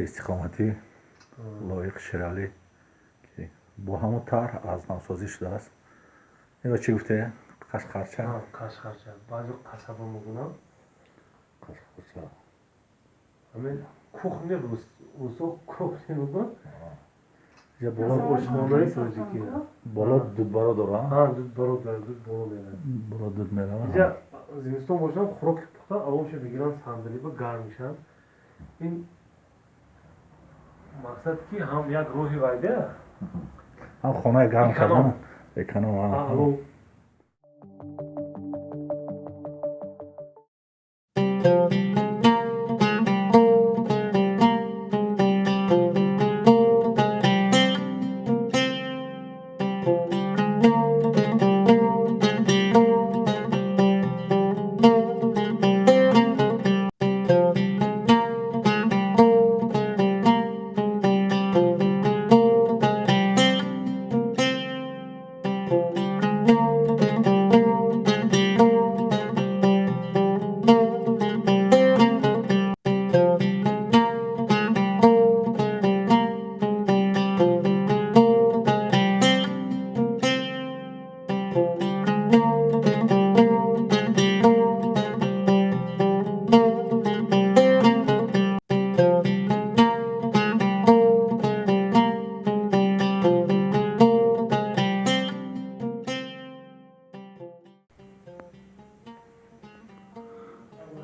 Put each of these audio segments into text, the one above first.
Истиқоматӣ Лоиқ Шералӣ, ки бо ҳамон тарҳ аз навсозӣ шудааст. Инро чӣ гуфте? Қашқарча? Қашқарча, баъзе қасаба мегӯнам. Қашқарча. Ҳамин кухня, русо кухня мегӯн. Ҷа боло. Ошхонаи тоҷикӣ. Боло дудбаро дора. Дудбаро дора, дуд боло меравад. Боло дуд меравад. Инҷа зимистон бошам, хӯроки пухта аловша мегиранд, сандалиба гарм мешаванд. Ин мақсад ки ҳам як роҳи вайда. Ҳам хонаи гарм кардан, эконом. Алов.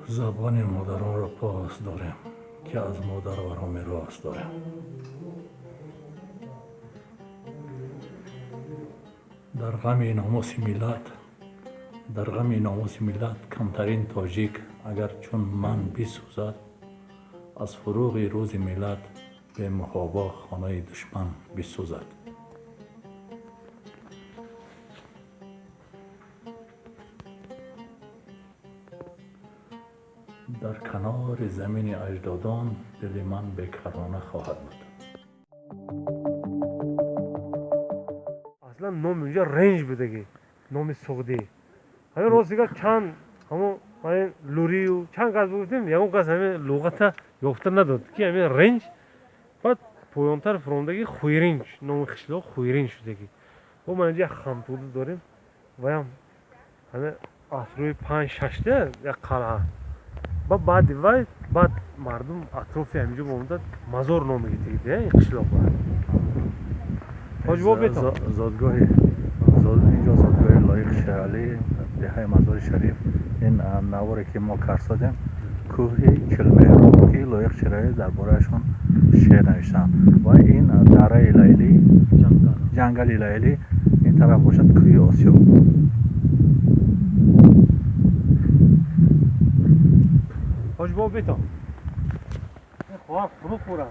Забони модаронро пос дорем, ки аз модар варо мерос дорем. Дар ғами номуси миллат, дар ғами номуси миллат камтарин тоҷик агар чун ман бисӯзад, аз фуруғи рӯзи миллат бемуҳобо хонаи душман бисӯзад. Дар канори замини аҷдодон дили ман бекарона хоҳад буд. Аслан номи унҷа Ренҷ будагӣ, номи суғдӣ. Ҳамин рост дигар чанд ҳамон лурию чанд кас гуфтем, ягон кас ҳамин луғата ёфта надод, ки ҳамин Ренҷ. Баъд поёнтар фуромдагӣ Хуйринҷ, номи қишлоқ Хуйринҷ шудагӣ. Бо ман инҷа як хамтуда дорем, ваям ҳамин асрҳои панҷ шашта як қалъа. Ба баъди вай баъд мардум атрофи ҳаминҷо омада Мазор ном гирифтагӣ ин қишлоқро. Ҳоҷибоб бетон. Зодгоҳи, инҷо зодгоҳи Лоиқ Шералӣ, деҳаи Мазори Шариф. Ин наворе ки мо карсодем, кӯҳи Чилмеҳроб, ки Лоиқ Шералӣ дар бораашон шеър навиштанд, ва ин дараи Лайлӣ, ҷангали Лайлӣ, ин тараф бошад кӯҳи Осиё. Ҳоҷибоб бетон. Хоҳам хунук хӯрам.